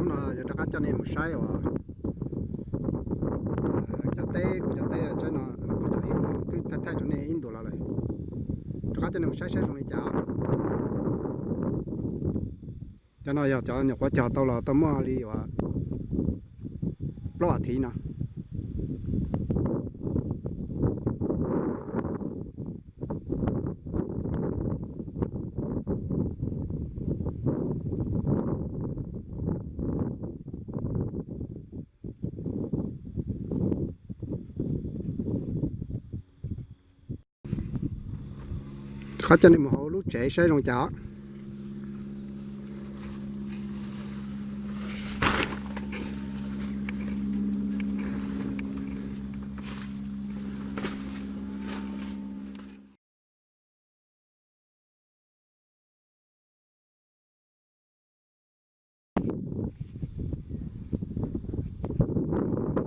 No yog rov qab coj nej mus saib uas cov teb, kuv cov teb tsaib no, kuv thaij thaij rau nej ib ntus los lawm. Rov qab coj nej mus saib saib zoo li cas. Cov no yog cov nyuam qhuav cog tau los tau muaj li uas plaub as thiv no. Qhov coj nej mus hauv lub tsev saib zoo cas.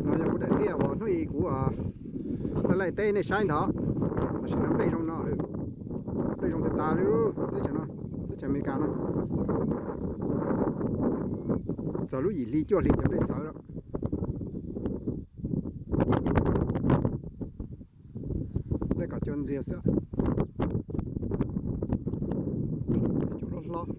No yog kuv daim liaj uas hnub i kuv laij laij teb nej saib ntawd, tam sim no nplej zoo no, nplej zoo tas tas li teb chaws no, teb chaws Amelikas no. Txog lub yim hli cuaj hli cov nplej txawv lawm. Nplej kom cua ntxiag xwb. Cua hlob hlob.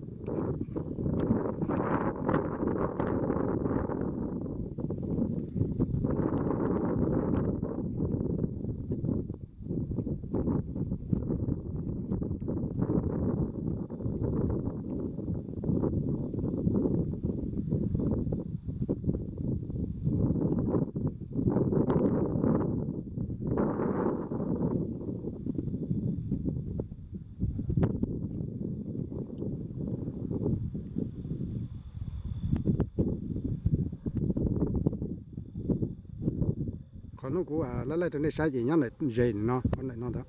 Qhov hnub kuv laij laij rau nej saib ces nyob ntawm ze no, qhov ntawm no ntag.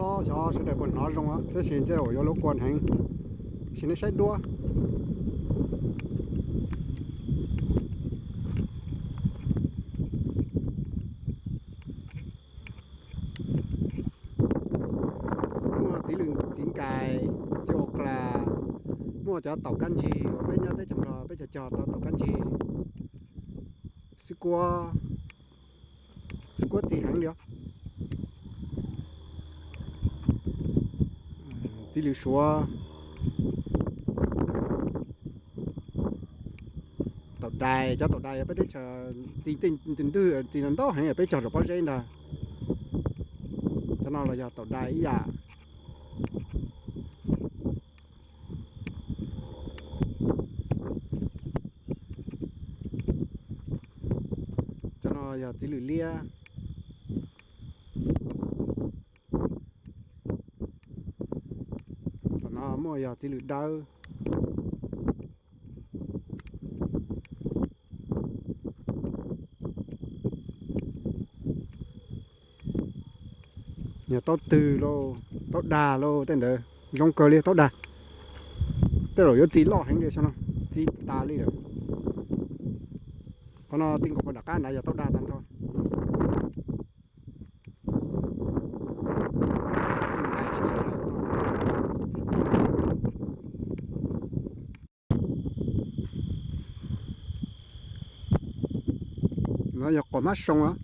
Xyov sawv daws puas hnov zoo, tab sis ntshe yuav luag kua heev, tab sis nej saib duab. Muaj txiv lws, txiv nkais, txiv au klas, muaj cov taum kab ntsig uas peb nyob teb chaws Nplog peb cog cog tau taum kab ntsig, xwb kuab, xwb kuab txi heev li. Txiv lws suav, taum dais, cov taum dais yog peb teb chaws txi tej ntwg, txi ntau heev peb cog rau pob zeb ntag. Cov no los yog taum dais ib yam. Cov no yog txiv lws liab. Tom no muaj yog txiv lws dawb. Yog taub twg lauj, taub dag lauj, tej ntawd zoo kawg li taub dag. Tej zaum yuav txi loj heev li xyoo no, txi tas li lawm. Qhov no ti nkaus puag nram qab nrad yog taub dag tag nrho. No yog quas hmab soo os.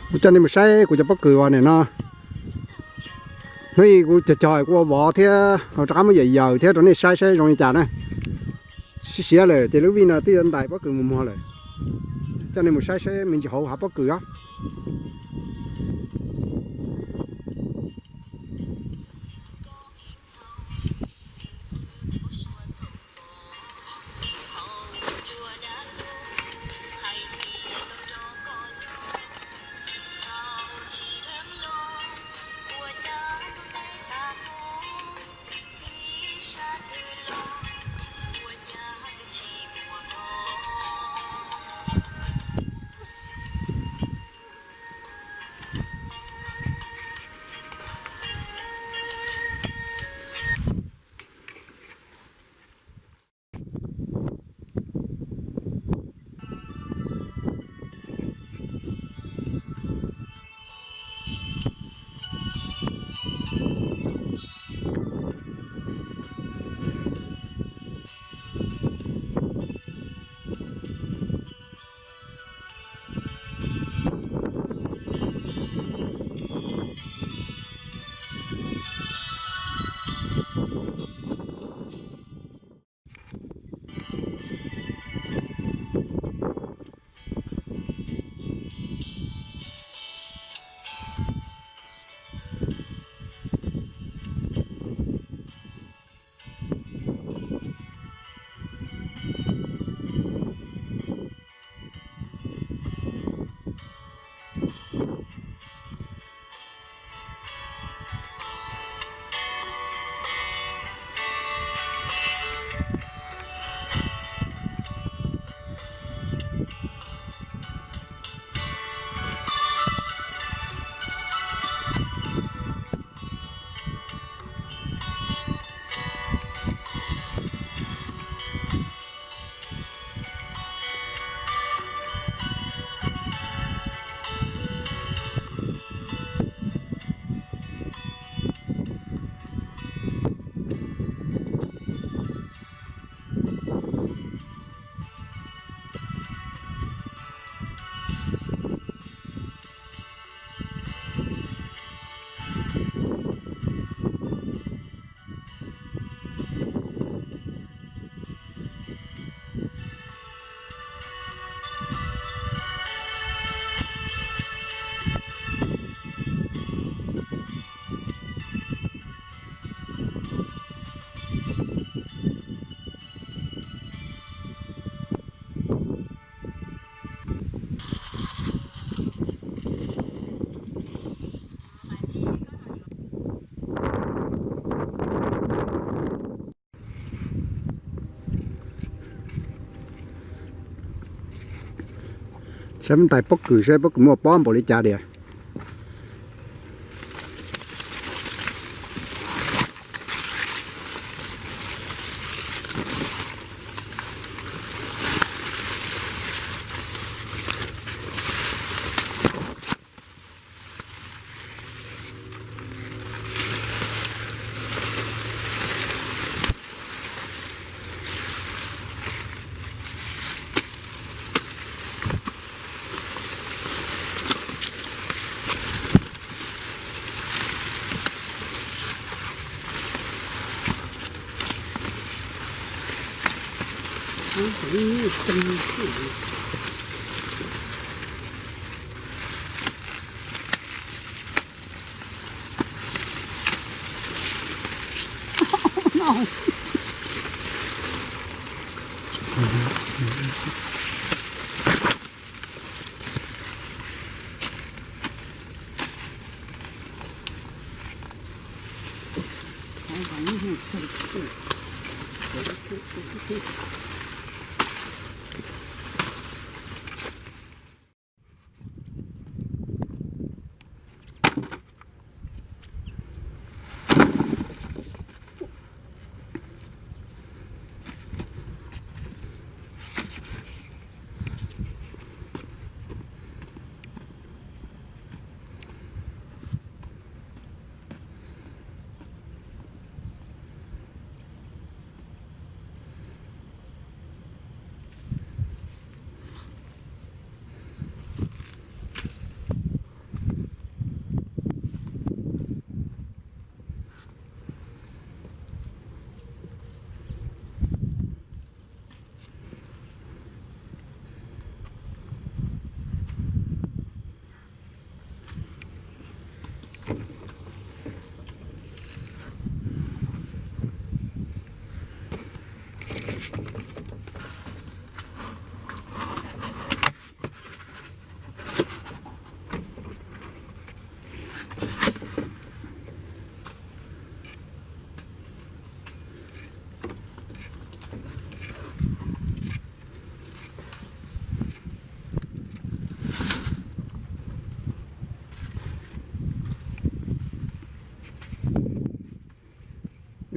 Kuv coj nej mus saib kuv cov pob kws uas nim no, hnub ib kuv cog cog kuv ua vov thiab rov qab muab yawm yaws thiab rau nej saib saib zoo li cas na. Siav siav lawm ces lub vij no twb yuav ntais pob kws mus muag lawm. Coj nej mus saib saib me ntsis hauv hav pob kws os. Tab ntais pob kws saib pob kws muaj pob npaum li cas diam.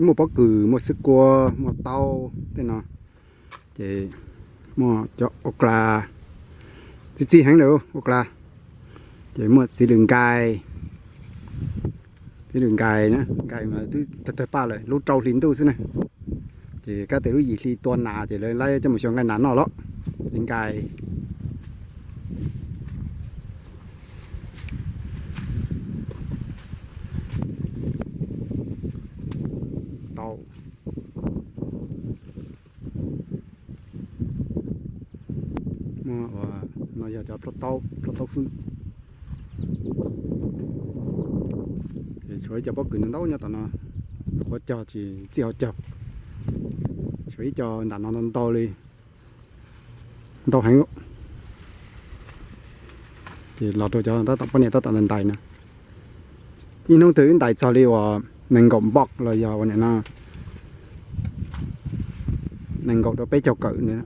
Muaj pob kws, muaj xwb kua, muaj taub tej no, ces muaj cov ua klas, txi txi heev lawm ua klas, ces muaj txiv lws nkais, txiv lws nkais, nkais mas twb tawg tawg paj lawm, lub rau hli ntuj xwb na. Ces kab tes lub yim hli tua nas ces lawv laib coj mus xyuas nqaij nas noj los, txiv nkais. Tau. Muaj ua, no yog cov plhaub taub, plhaub taub fwj. Ces tshuav ib co pob kws ntau ntau nyob tom no, qhuav cog tsis txij hauv caug. Tshuav ib co nram no ntau ntau li, ntau heev. Ces los rau cov tab tom poj niam tab tom ntais ntais no. Ib hnub twg wb ntais txog li uas nees nkaum npoj los yog ua nim no nees nkaum rau peb caug kawm ntawd.